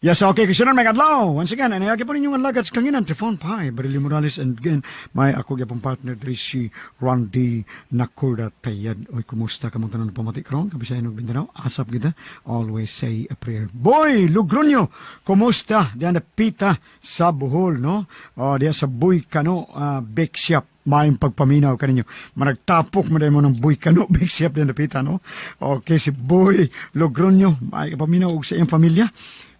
Yes, okay. Kasunod may adlaw. Once again, anayagi po ninyong alagad sa kanginan, Trifon Pai, Barili Morales, and again, may ako gyapong partner diri si Randy Nakurda Tayad. Oy, kumusta ka mong tanan pamati karon? Kabisayan og Mindanao. Asap kita. Always say a prayer. Boy, Lugronyo, kumusta? Diyan na pita sa Bohol, no? O, diya sa Boy Kano, Bake Shop. Maayong pagpaminaw kaninyo. Managtapok mo mo ng Boy Kano, Bake Shop diyan napita, no? Okay, si Boy Logronyo, maayong paminaw og sa iyang pamilya.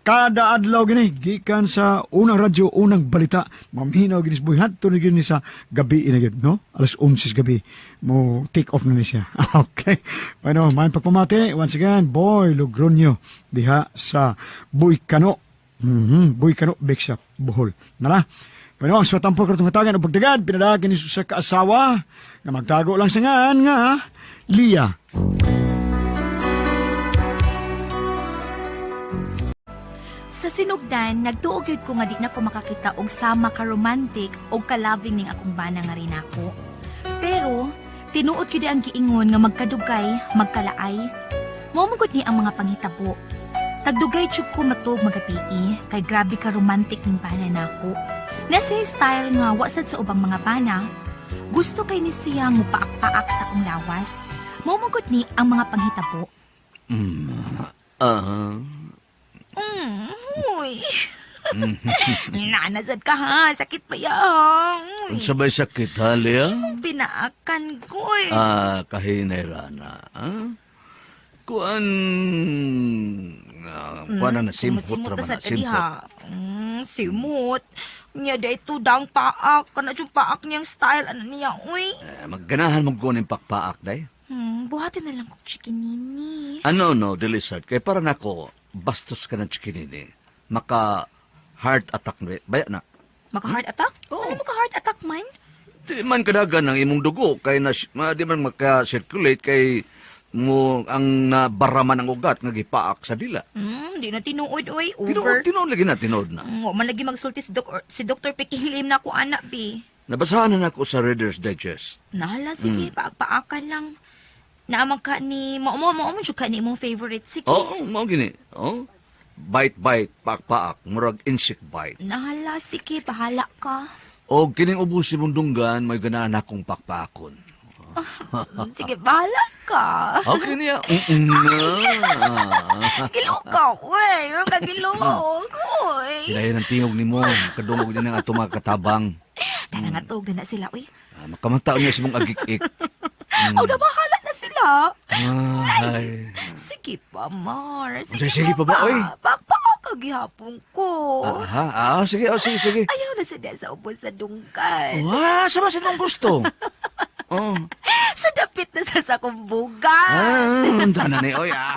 Kada adlaw gini gikan sa unang radyo, unang balita, maminaw gini si Boy hadto ni gini sa gabi inagid, no? Alas 11 sa gabi mo take off na ni siya. Okay. Bueno, maayong pagpamati once again, Boy Logronyo diha sa Boy Kano. Boy Kano Bake Shop, Bohol. Nala. Bueno, ang swatampol karong hatagan og pagdagad pinadagan ni sa kaasawa nga magtago lang sa ngan nga Lia. Sa sinugdan, nagtuo gyud ko nga di na ko makakita og sama ka romantic og ka-loving ning akong bana nga rinako. Pero tinuod gyud ang giingon nga magkadugay, magkalaay. Mao man gud ni ang mga panghitabo. Tagdugay jud ko matuog magabii kay grabe ka romantic ning bana nako. Nasa style nga wa sad sa ubang mga bana. Gusto kay ni siya mupaak-paak sa akong lawas. Mao man gud ni ang mga panghitabo. Uy. Nanasad ka ha. Sakit pa yan. Uy. Unsa may sakit ha, Lea? Pinaakan ko eh. Ah, kahinay rana. Ah? Kuan kuan na simhot Simot ra man na na, sad ka simhot. diha. Simot. Nya dayto dang paak. Kana yung paak niyang style. Ano niya, uy. Eh, magganahan mo ko ning pakpaak day. Buhatin na lang kong chikinini. Ano no, dili sad kay para nako bastos ka ng chikinini. Maka heart attack na baya na. Maka heart attack? Oo. Ano maka heart attack man? Di man kadagan ang imong dugo kay na, di man maka-circulate kay mo ang nabaraman ang ugat nga gipaak sa dila. Di na tinuod, uy. Tinuod, Over. tinuod lagi na, tinuod na. Wa man lagi magsulti si Dr. Peking Lim na ko anak, bi. Nabasahan na nako sa Reader's Digest. Nahala, sige, paak-paakan lang. Naamang ka ni, mao mo mo mo ka ni imong favorite. Sige. Oo, mao gini. Oo. Bite bite, paak paak, murag insect bite. Nahala, sige, bahala ka. O kining ubos imong dunggan, may ganahan akong pakpaakon. Sige, bahala ka. Okay niya. Na. Gilok ka, uy. Meron ka gilok, uy. Hinahin ang tingog nimo, kadungog niya ng ato mga katabang. Tara nga, tuog na na sila, uy. Ah, makamata niya sa mong agik-ik. Aw, na bahala na sila. Ay. Sige pa, Mar. Sige, Sige, sige pa ba, uy? Pakpaak ka gihapon ko. Aha, ah, sige, oh, sige, sige. Ayaw na sa sa ubos sa dunggan. Wah, sama sa nung gusto. Oh. Sa dapit na sa sakumbugan. Ah, tanan ni oy ah.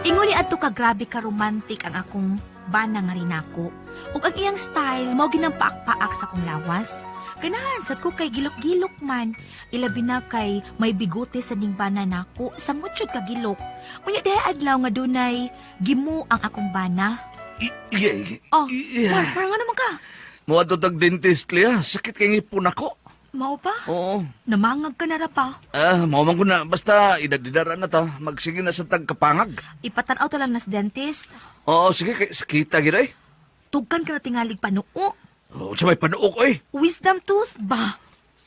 Ingon ni adto ka grabe ka romantic ang akong bana nga rinako. Ug ang iyang style mao ginang paak-paak sa akong lawas. Ganahan sad ko kay gilok-gilok man. Ilabi na kay may bigote sa ning bana nako sa muchod ka gilok. Unya diha adlaw nga dunay gimo ang akong bana. Oh, Mar, parang ano man ka? Mo tag dentist liya, sakit kay ngipon ako. Mao pa? Oo. Namangag ka na ra pa. Ah, mao man ko na basta idadidara na ta, magsige na sa tagkapangag. Ipatan-aw ta lang nas dentist. Oo, sige kay sakita gid ay. Tugkan ka na tingalig panuok. Oh, sa may panuok oy. Wisdom tooth ba?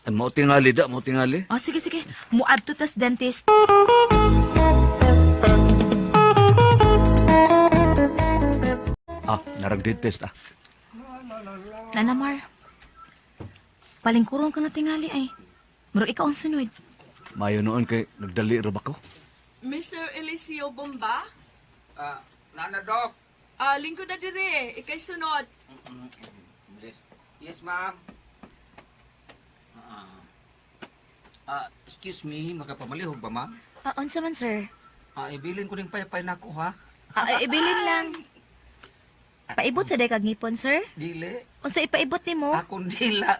Ay, mao tingali da, mao tingali. Oh, sige, sige. Muadto tas dentist. Ah, narag dentist ah. Nana Mar, palingkuron ka na tingali ay. Murag ikaw ang sunod. Mayo noon kay nagdali ra ba ko? Mr. Eliseo Bomba? Ah, Nana Doc. Ah, lingkod na dire. Ikay sunod. Yes. Yes, ma'am. Ah, ah, excuse me, makapamalihog ba, ma'am? Ah, unsa man, sir? Ah, ibilin ko ning paypay nako ha. Ah, ibilin lang. Paibot sa dekag ngipon, sir? Dili. Unsa ipaibot nimo? Akong dila.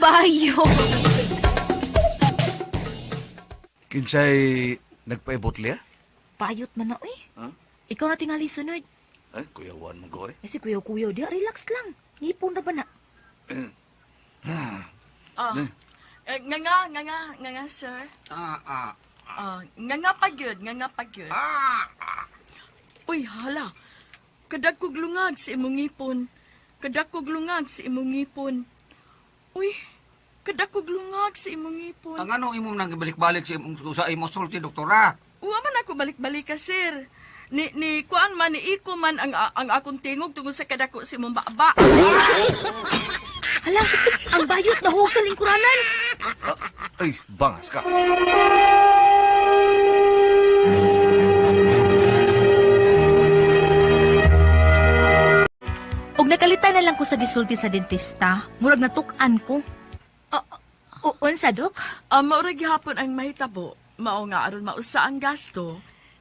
Bayo. Kinsay nagpaibot liya? Payot man na, uy. Ha? Ikaw na tingali sunod. Ay, kuyawan mo ko eh. Kasi kuyaw-kuyaw diha, relax lang. Ngipon ra ba na? Ah. Eh, nga nga, nga nga, nga nga, sir. Ah, ah. Ah, nga nga pa gyud, nga nga pa gyud. Ah! Uy, hala. Kadagkog lungag sa imong ngipon. Kadagkog lungag sa imong ngipon. Uy, kadagkog lungag sa imong ngipon. Ang ano imong nang balik-balik sa imong sulti, doktora? Uwa man ako balik-balik ka, sir. Ni kuan man, ni iko man ang akong tingog tungod sa kadako sa imong baba. Hala, ang bayot na huwag sa lingkuranan. Ay, bangas ka. Og nakalitan na lang ko sa gisulti sa dentista, murag natuk-an ko. O, unsa, Dok? Maura gihapon ang mahitabo. Mao nga aron mausa ang gasto.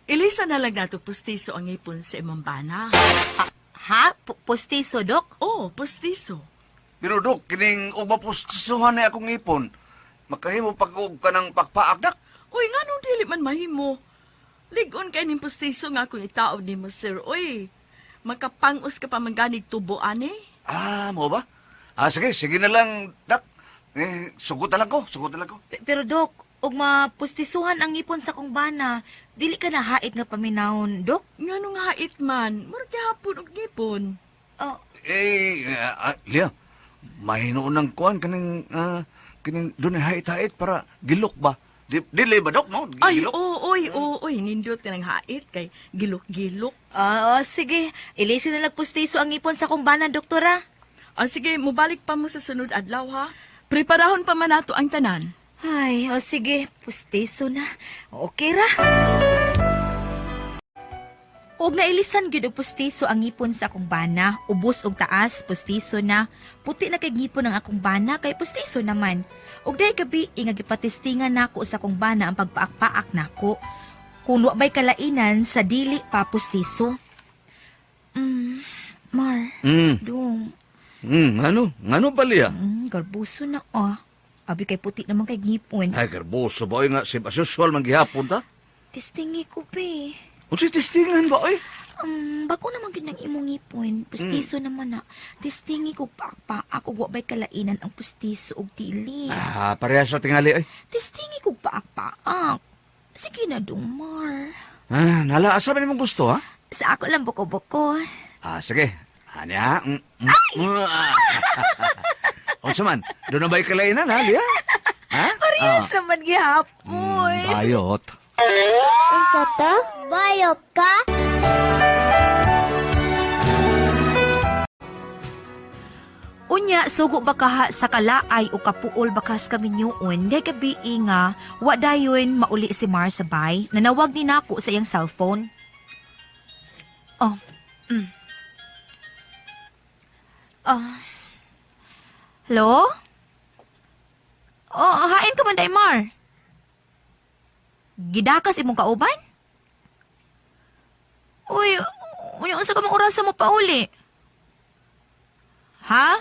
Ilisa na lang nato pustiso ang ngipon sa imong bana. Ha? Postiso, Dok? Oh, pustiso. Pero dok, kining ugmapustisuhan na akong ipon. Makahimo pag og kanang pakpaak dak. Uy, nganong dili man mahimo? Ligon kay ning pustiso nga akong itaod nimo, sir. Uy, makapangos ka pa man ganig tubo ani. Ah, mo ba? Ah, sige, sige na lang, dak. Eh, sugot na lang ko, sugot na lang ko. Pero, Dok, og mapustisuhan ang ngipon sa kong bana, dili ka na hait nga paminawon, Dok? Nganong hait man, murag gihapon og ngipon. Oh, Eh, Lia, mahinoon ng kuan kaning kining dunay hait-hait para gilok ba? Dili ba dok no? Ay, Gilok. oo, oy, oo, oy, nindot ka ng hait kay gilok-gilok. ah, oh, sige. Ilisin na lang pustiso ang ngipon sa kong bana, Doktora. Ah, sige, mubalik pa mo sa sunod adlaw ha. Preparahon pa man nato ang tanan. Ay, o sige, pustiso na. Okay ra. Og nailisan gyud og pustiso ang ngipon sa akong bana, ubos og taas, pustiso na. Puti na kay ngipon ang akong bana kay pustiso naman. Og dahil gabi nga gipatestingan nako sa akong bana ang pagpaak-paak nako. Kung wa bay kalainan sa dili pa pustiso. Mar, dong, Ano? Ngano ba Lia? Garbuso na ah. Abi kay puti naman kay ngipon. Ay, garboso ba? Oy, nga, si as usual man gihapon ta. Testingi ko be. Unsa testingan ba oy? Bago naman gyud ang imong ngipon, pustiso naman na. Testingi ko pa ako wa bay kalainan ang pustiso og dili. Ah, parehas sa tingali oy. Testingi ko paak-paak. Sige na dumar. Ah, nala asa man imong gusto ha? Sa ako lang buko-buko. Ah, sige. Anya. Ay! Unsa man? Doon na ba'y kalainan ha, Lia? Ha? Parehas naman gihapon. Bayot. Unsa ta? Bayot ka? Unya, sugo ba kaha sa kalaay o kapuol bakas kami niyuon, dahil gabi nga, wa dayon mauli si Mar sa bay, nanawag ni nako sa iyang cellphone. Oh. Oh. Hello? Oh, hain ka man day, Mar. Gidakas imong kauban? Uy, unya unsa ka mang orasa mo pauli? Ha?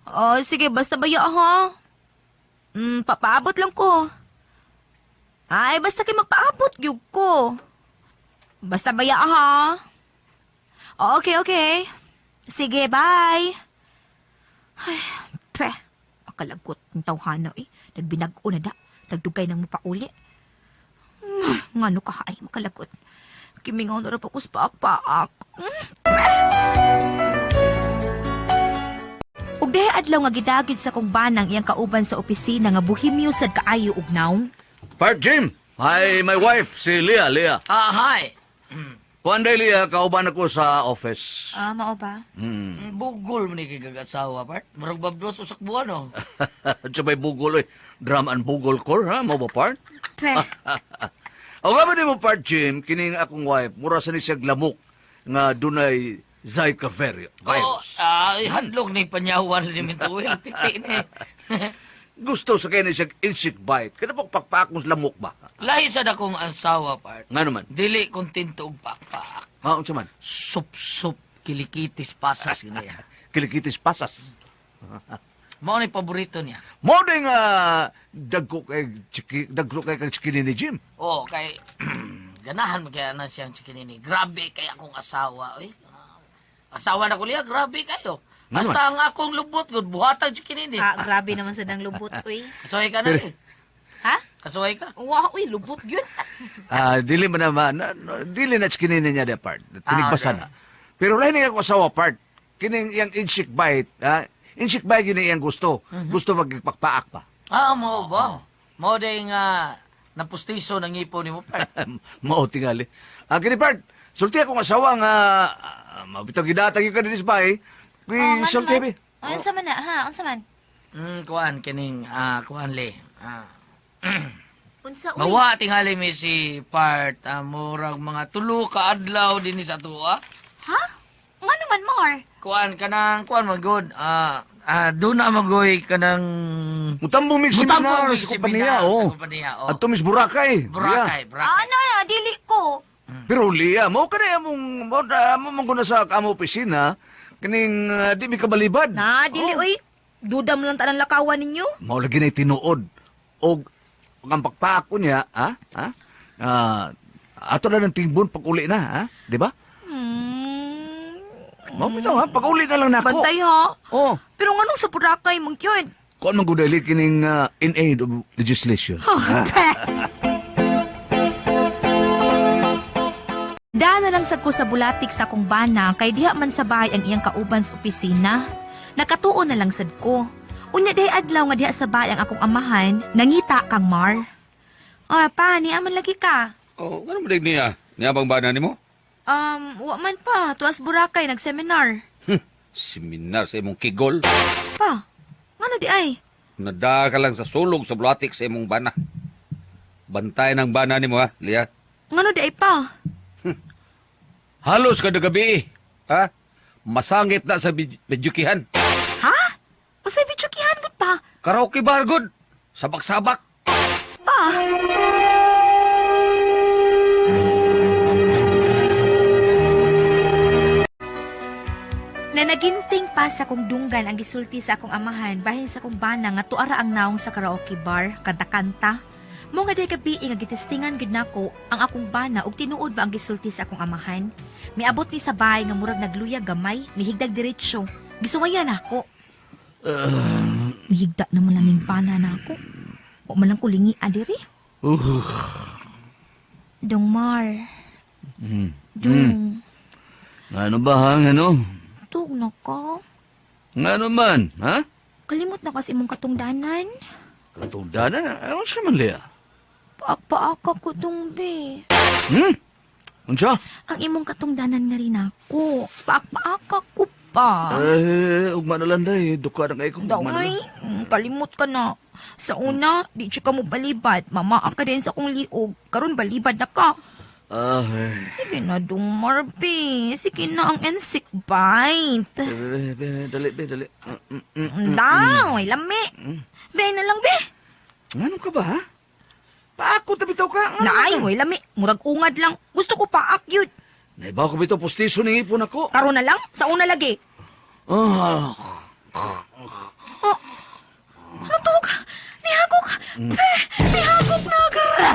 Oh, sige, basta baya ha. Papaabot lang ko. Ay, basta kay magpaabot gyud ko. Basta baya ha. Oh, okay, okay. Sige, bye. Ay, peh. Makalagot ng tawhana eh. Nagbinag-o na da. Nagdugay nang mapauli. Ngano ka ay makalagot. Kimingaw na ra pa ko sa paak-paak. Ug dihay adlaw nga gidagid sa kong banang iyang kauban sa opisina nga bohemyo sad kaayo og nawng. Part Jim. Hi, my wife, si Lia. Lia. Ah, hi. Kuan day, Lia, kauban ako sa office. Ah, mao ba? Bugol mo ni kay kag-asawa, part. Murag babdos usak buwan, oh. Sabay bugol, oy. Drum and bugol core, ha? Mo ba, part? Peh. O nga ba mo, part Jim, kining akong wife, mura sa ni siya lamok nga dunay Zika virus. Oo, ay, hadlok ni panyawan ni Mintuil. Piti ni. Gusto sa kanya siya insect bite. Kada po pakpakong lamok ba? Lahi sad akong asawa, part. Nga naman. Dili kontento og pakpak. Ha, unsa man? Sup-sup, kilikitis pasas niya. Kilikitis pasas. Mao ni paborito niya. Mo ding dagko kay chiki, dagko kay kag chiki ni Jim. Oo, kay ganahan mo kaya na siyang chikinini. Grabe kay akong asawa, oy. Asawa na ko liya, grabe kayo. Nga Basta ang akong lubot, gud buhatag chikinini. Ah, grabe naman sa dang lubot, uy. Soy ka na eh. Ha? Kasuway ka. Wow, uy, lubot yun. Ah, dili man naman, dili na chikinini niya de part. Tinigbasa Ah, okay. na. Pero lain niya asawa part. Kining iyang insect bite, ha? Insect bite yun ang iyang gusto. Gusto magpakpaak pa. Ah, mo ba? Mo day nga napustiso ng ngipon nimo part. Mao tingali. Ah, kini part, sulti akong asawa nga mabitaw gidatag yung kaninis ba eh. Oh, nga Sulti naman. be. Oh, unsa man na, ha? Unsa man? Kuan kining kuan le. Ah. Unsa, uy? Mawa tingali mi si part murag mga tulo ka adlaw dinhi sa tuwa. Ha? Nga naman, Mar? Kuan kanang kuan man good. Doon na magoy kanang Mutambong mig seminar Mutambong mig sa seminar kompanya, sa oh. kompanya, oh. At tumis Boracay. Boracay, Ah, Boracay. ano, dili ko. Pero Lia, mao ka na among mao na amo man guna sa amo opisina kining di mi kabalibad. Na, dili, uy. Duda mo lang tanan lakawan ninyo. Mao lagi na tinuod. Og ang pakpaak ko niya, ha? Ha? Ah, ato na ng timbon pag uli na, ha? Di ba? Mao bitaw ha, pag uli na lang nako. Bantay, ha? Oh, Pero nganong sa Boracay, mang yun? kuan man gud dili kining in aid of legislation. Daan na lang sad ko sa bulatik sa akong bana kay diha man sa bahay ang iyang kauban sa opisina. Nakatuo na lang sad ko. Unya day adlaw nga diha sa bahay ang akong amahan, nangita kang Mar. Oy, pa, niya man lagi ka. Oh, ano mo niya? Niya bang bana nimo? Wa man pa, tuas Boracay nag-seminar. Seminar sa imong kigol. Pa, ngano di ay? Nada ka lang sa sulog sa bulatik sa imong bana. Bantay ng bana nimo ha, Lia. Ngano di ay pa? Halos kada gabi, ha? Masangit na sa bidyukihan. Ha? Usay videokihan gud pa? Karaoke bar good. Sabak-sabak. Pa. Nanaginting pa sa kong dunggan ang gisulti sa akong amahan bahin sa akong bana nga tuara ang naong sa karaoke bar, kanta-kanta. Mo nga day gabi nga gitestingan gid nako ang akong bana ug tinuod ba ang gisulti sa akong amahan. Miabot ni sa bahay nga murag nagluya gamay, mihigdag diretsyo. Gisuwayan ako. Mihigda naman lang ning bana nako. Wa man lang ko lingi adiri. Dong Mar. Dong, Ano ba ha? Ano? tug na ka. Ngano man, ha? Kalimot na kasi imong katungdanan. Katungdanan, ano siya man Lia? Paak-paaka ko dong be. Unsa? Ang imong katungdanan nga rin ako. Paak-paaka ko pa. Eh, ugma na lang day. Duka na kayo ko. Ugma na Daway, lang. kalimot ka na. Sa una, di siya ka mo balibad. Mama ka din sa akong liog. Karon balibad na ka. Ah, eh. Sige na, dong Marby. Sige na ang insect bite. Be, be, be, dali, be, dali. Daw, ay lami. Be, na lang, be. Ano ka ba, ha? Paako, tabitaw ka. Ngano Naay, ka? way lami. Murag ungad lang. Gusto ko paak yun. Naibaw ko bitaw postiso ni ipon ako. Karon na lang, sa una lagi. Ah, Oh. Ano to ka? Nihagok! Pe! Nihagok na gra!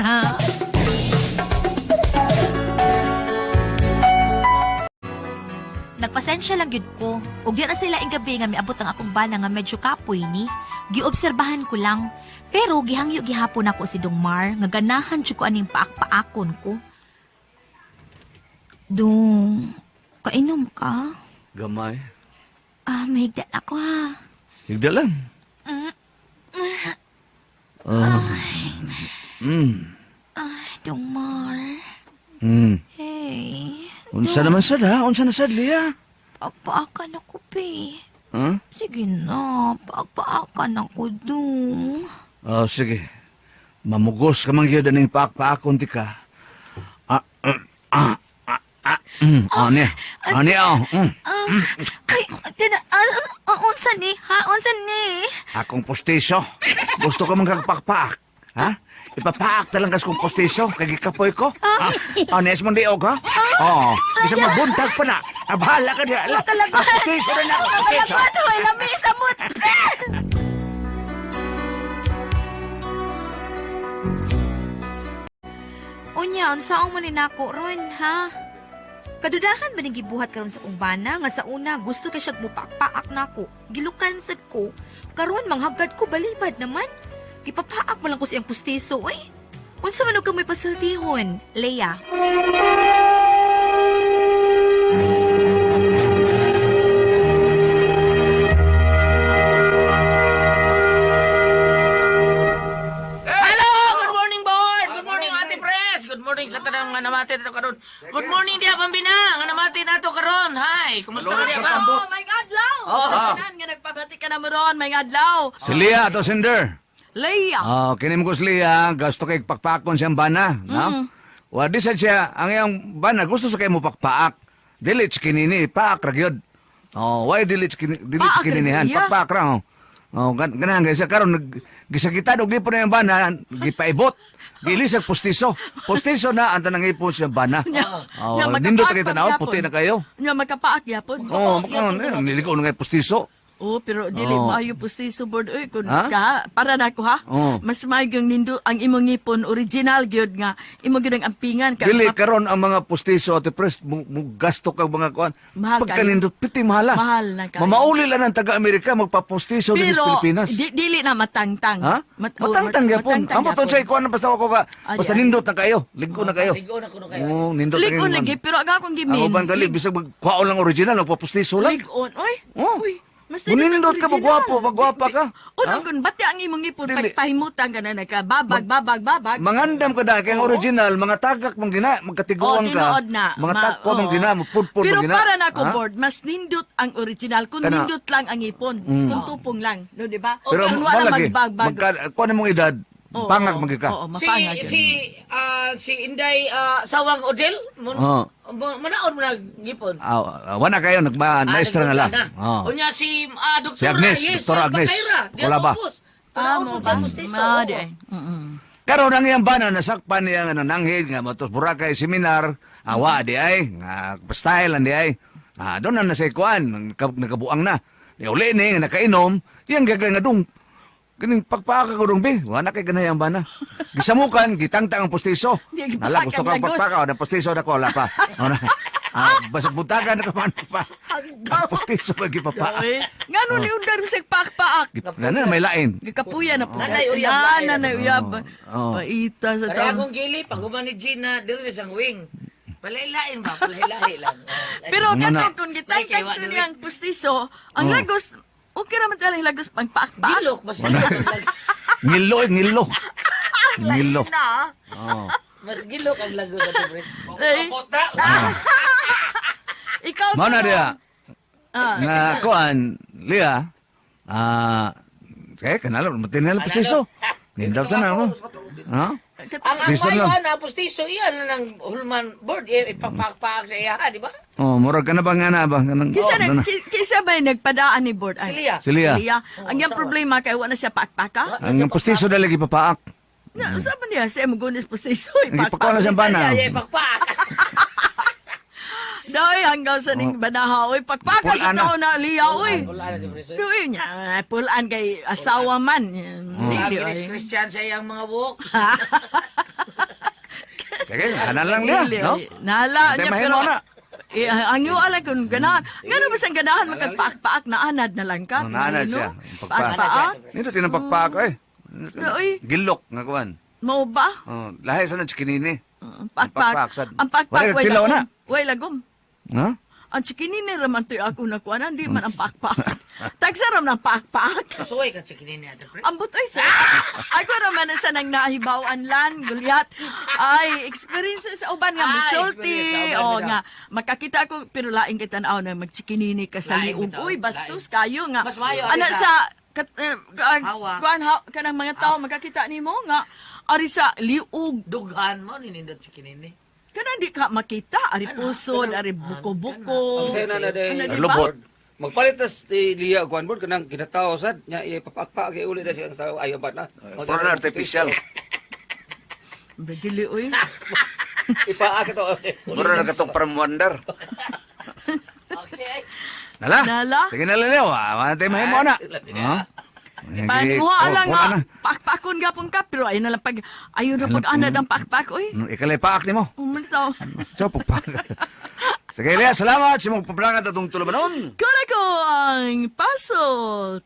Nagpasensya lang gyud ko. Ug di na sila ing gabi nga miabot ang akong bana nga medyo kapoy ni. Giobserbahan ko lang. Pero gihangyo gihapon ako si Dong Mar nga ganahan jud ko aning paak-paakon ko. Dong, kainom ka? Gamay. Ah, mahigda ako ha. Higda lang. Ah. Ay, Dong Mar. Hey. Unsa naman sad ha? Unsa na sad, Lia? Paakpaakan ako, pe. Huh? Sige na, paakpaakan ako, Dong. Oh, sige. Mamugos ka man gyud aning paak-paakon ti ka. Ah, ah, ah, ah. Ani. Ani ah. Ah, ay, tina, unsa ni, ha? Unsa ni? Akong postiso. Gusto ko manggagpakpaak. Ha? Ipapaak talang kas kong postiso. Kay gikapoy ko. Ha? Anes mong diog, ha? Oo. Bisa magbuntag pa na. Abhala ka diha. Ala. Kalagot. Ah, postiso na na. Postiso. Kalagot, hoy, lami samot. Unya, unsaon man ni nako ron, ha? Kadudahan ba ning gibuhat karon sa kong bana nga sa una gusto kay siya mupakpaak nako. Gilukan sad ko. Karon manghagad ko balibad naman. Gipapaak man lang ko siyang pustiso, uy. Unsa man og kamoy pasultihon, Leia? Hello! Good morning, board! Good morning, Ate Pres! Good morning sa tanang nga namati nato karon. Good morning diha pambina nga namati nato karon. Hi, kumusta ka diha ba? Oh, may adlaw. Oh. Sa tanan nga nagpabati ka na mo ron, may adlaw. Si Lia, ato sender. Leia. Oh, kini mo ko si Lia, gusto kay pakpakon siyang bana, no? Wa di sad siya ang iyang bana gusto sa kay mo pakpaak. Dili kinini paak ra gyud. Oh, why dili kini dili Paak ra kininihan gyud, iya. pakpaak ra oh. Oh, ganahan kay siya karon gisakitan og gipon ang bana, gipaibot. Gilisag pustiso. Pustiso na ang tanang ipon siya bana. Oh, Nya, nindot makapaak kay pa tan-aw, gyapon. puti na kayo. Nya makapaak gyapon. Oh, makaon eh, niligaw na kay pustiso. Oh, pero dili Oh. maayo pustiso board oy kun Ha? ka para nako ha. Oh. Mas maayo yung nindo ang imong ngipon original gyud nga imo gyud ang ampingan ka. Dili karon ang mga pustiso ate pres mo gasto kag mga kuan. Mahal kayo. Pagkanindot piti mahala. Mahal na kayo. Mamauli lang ang taga Amerika magpapustiso diri sa pero Pilipinas. dili na matangtang. Ha? Oh, Matangtang gyapon. matangtang Amo to gyapon. say kuan basta ako ka. Adi, Basta adi. nindot na kayo. Ligo na kayo. Ligo na kuno kayo. Oh, nindot na Ligon kayo. lagi pero ang akong gimin. Ang uban gali bisag magkuhaon lang original magpapustiso lang. Ligon oy. Oh. Uy. Mas Munindot ka, original. magwapo, magwapa ka. Uno Ha? kun bati ang imong ngipon Dili. pagpahimutan ka na nagkababag babag babag. Mangandam ka dahil kay ang original mga tagak man gina, magkatiguang Oh, ka. tinuod na. Mga takwa man oo. gina, mapudpud Pero man gina. para na ako, Ha? board, mas nindot ang original. Kung Kana. nindot lang ang ipon. Kung tupong lang. No, di ba? Pero Kung wala malagi, magbagbag. magka, kuan mong edad, Oo, pangag oo, magi ka. Oo, Si mapangag. si ah, si Inday sawang Odel mun Oo. manaon mo nag gipon. Ah, ah, wala kayo, nagma-maestra na lang. Ah, Oh. Unya si Dr. Si Agnes, Yes, Dr. Agnes. Wala Wala ba? Ah, mo ba? Ma, di ay. Karon ang iyang bana nasakpan niya nga nananghid nga matos Boracay seminar, awa di ay, nga style ang di ay. Ah, doon na nasa kuan, nakabuang na. Ni uli ni nga nakainom, iyang gagay nga dong. Kining pagpaaka ko dong bi, wala kay ganay ang bana. Gisamukan, gitangtang ang pustiso. Di, Nala gusto gipaak ka ang lagos. pagpaka, na pustiso na ko wala pa. Ano na. Ah, basag butagan na ka man pa. Ang pustiso ba gipapa. Oy, ngano ni undar sa pakpaak? Na na may lain. Gikapuya na po. Nanay uyab, lain. Nanay uyab. Oo. Paita sa Kaya taon. akong gili, pag human ni Gina, diri sa wing. Palailain ba? Palailahi lang. Oh, Pero Muna. katong kung gitangtang Ay, to kay niyang pustiso, ang lagos, okay raman talagang lagos pang paak-paak. Gilok, mas gilok. Ngilo, eh, ngilo. Ngilo. Na. Oh. Mas gilok ang lagos Ate Pres. Ay. Ikaw Mao na Tino. diya. Ah. Nga kuan, Lia. Ah, eh kanalo matinal pustiso. Nindot na mo. Ha? Ang Gusto mayo lang. na pustiso iyan na ng hulman board eh, ipapakpaak sa iya, di ba? Oh, murag ka na ba nga na ba? Kanang Kisa, oh, nag, kisa ba yung nagpadaan ni board? Ay, Si Lia. Si Lia. Si Lia. Ang iyang problema kay wala siya paakpaka. Ang pustiso dali gipapaak. Na, sa man niya siya magunis pustiso. Ang gipakuha na siyang bana. Iya, ipakpaak. Doy, hanggang sa ning banaha. Oy, pakpaka sa Pulaan na. tao na, Lia, oy. Wala na, Ate Pres. Doy, nya, pulaan kay asawa man. Ang Dili, Miss oy. Christian sa iyang mga buhok. Sige, kanan lang Lia, Dili, no? oy. Nahala Antay niya, mahimo pero... na. Eh, ang iyo ala kung ganahan. Ngano ba sang ganahan magkagpaak-paak na anad na lang ka? Oh, naanad no? siya. Pagpaak. Paak-paak? Nindot tinang pagpaak eh. Doy. Gilok nga kuan. Mao ba? Oh, lahi sa na chikinini. Ang pakpak. Pakpak, sad. Ang pakpak, Wala, way tilaw lagom. na. Way lagom. Ha? Ang chikinini raman to'y ako nakuha, hindi man ang pakpak. Tagsa ram ng pakpak. Kasuway ka chikinini, Ate Pres. Ang butoy sa... Ako raman na sa nang nahibawan lan, gulyat. Ay, experience sa uban nga, Ah, misulti. experience sa uban, O bitaw. nga, makakita ako, pero laing kita na na magchikinini ka sa Laing liog. bitaw, Uy, bastos kayo nga. Mas maayo, ari Ana sa- sa... Kat, Hawa. kuan, ha, kanang mga tao, makakita nimo nga, ari sa liog, Dughan mo, ninindot chikinini. Kana di ka makita, ari pusod, ari buko-buko. Ang na na day. Ano, di ba? Lobot. Magpalit tas ti Lia kuan board kanang kinatao sad nya ipapakpak kay uli na siya sa ayaw ba na. Puro na artificial. Dili oy. Ipaak ito. Puro na katong paramwandar. Okay. Nala. Nala. Sige na Leo, ah, wala tayo mahimo na. Ha? Panguha Oh, lang wala nga. na. Pakpakon gapon ka pero ayun na lang pag ayun na pag anad ang pakpak oy. Ikalay paak nimo. Umultaw. So, pagpaak. Sige, Lea, salamat. Simong paplakat atong tulubanon. Kuna ko ang puzzle.